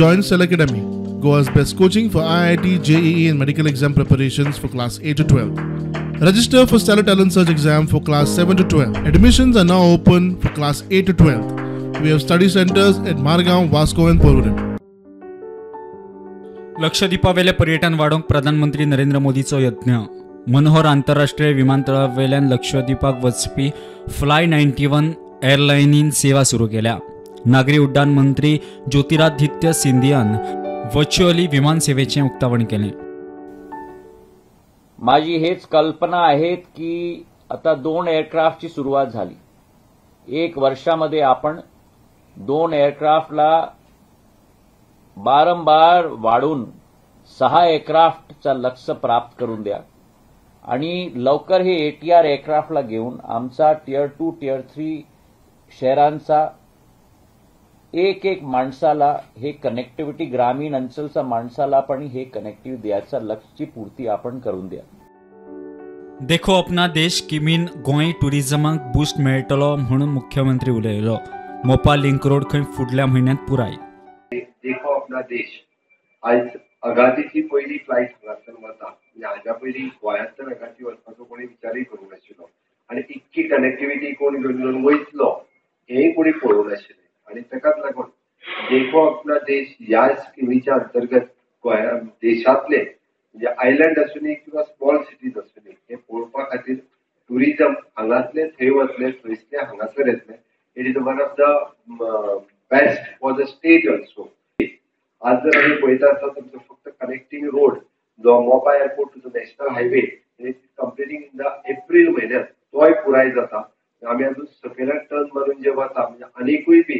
Join Stellar Academy, Goa's best coaching for IIT, JEE and medical exam preparations for class 8 to 12. Register for Stellar Talent Search exam for class 7 to 12. Admissions are now open for class 8 to 12. We have study centers at Margao, Vasco and Porvorim. लक्षद्वीपावेले पर्यटन वाडोवंक प्रधानमंत्री नरेंद्र मोदीचो यत्न. मनोहर आंतरराष्ट्रीय विमानतळावेल्यान लक्षद्वीपाक वचपी fly 91 एअरलायनीन सेवा सुरू केल्या. नागरी उड्डाण मंत्री ज्योतिरादित्य सिंधियान व्हर्च्युअली विमान सेवेचें उक्तावण केलें. माझी हेच कल्पना आहेत की आता 2 एअरक्राफ्टची सुरुवात झाली. एक वर्षामध्ये आपण 2 एअरक्राफ्टला बारंबार वाढून 6 एअरक्राफ्टचा लक्ष प्राप्त करून द्या आणि लवकर हे एटीआर एअरक्राफ्टला घेऊन आमचा टियर 2 टियर 3 शहरांचा एक एक माणसाला हे कनेक्टिव्हिटी, ग्रामीण अंचलचा माणसाला पण हे कनेक्टिव्हिटी द्यायचा लक्ष्यची पूर्ती आपण करून द्या. देखो अपना देश स्किमीन गोंय टुरिझमाक बूस्ट मेळटलो म्हणून मुख्यमंत्री उलयलो. मोपा लिंक रोड खंय फुडल्या म्हयन्यांत पुराय. देखो अपना देश आज अगातीची पयली फ्लायट हांगासर वता. म्हणजे हाज्या पयलीं गोंयांतल्यान अगाती वचपाचो कोणी विचारूय करूंक नाशिल्लो आनी इतकी कनेक्टिविटी कोण घेवन वयतलो हेंय कोणी पळोवंक नाशिल्लें. आनी ताकाच लागून देखो अपना देश ह्या स्किमीच्या अंतर्गत गोंया देशांतले म्हणजे आयलंड आसूनी किंवा स्मॉल सिटीज आसूनी हे पळोवपा खातीर टुरिजम हांगासले थंय वतले, थंयसले हांगासर येतले. It is one of the best for the state also. आज जर आमी पळयता आसतना तुमचो फक्त कनेक्टिंग रोड जो Mopa airport to the national highway completing in the April म्हयन्यात तोय पुराय जाता. आमी अजून सकयल्यान टर्न मारून जे वता म्हणजे आनीकूय बी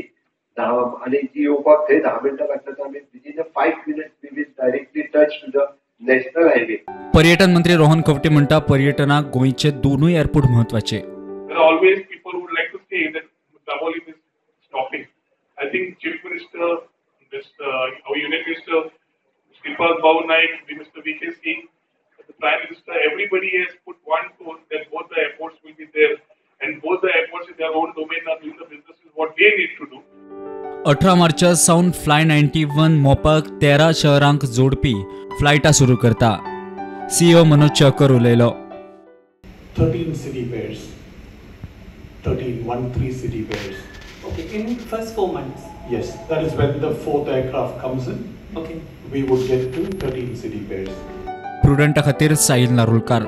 10 आनी जी येवपाक थंय 10 मिनटां लागता, आमी within a 5 minutes we will directly touch to the national highway. पर्यटन मंत्री रोहन खंवटे म्हणटा पर्यटनाक गोंयचे दोनूय एअरपोर्ट म्हत्वाचे. Always people would like to say that Dabolim is stopping. I think Chief Minister, our Union Minister, Shripad Bhau Naik, Mr. V.K. Singh, the Prime Minister, everybody has put one tone that both the airports will be there and both the airports in their own domain are doing the business is what they need to do. 18 मार्चा सावन fly 91 मोपाक 13 शहरांक जोडपी फ्लायटा सुरू करता. CEO Manoj चकर उलयलो. 13 city pairs, 13 city pairs. Okay, in first 4 months. Yes, that is when the 4th aircraft comes in. Okay. We would get to 13 city pairs. प्रुडंटा खातीर साहिल नारुलकार.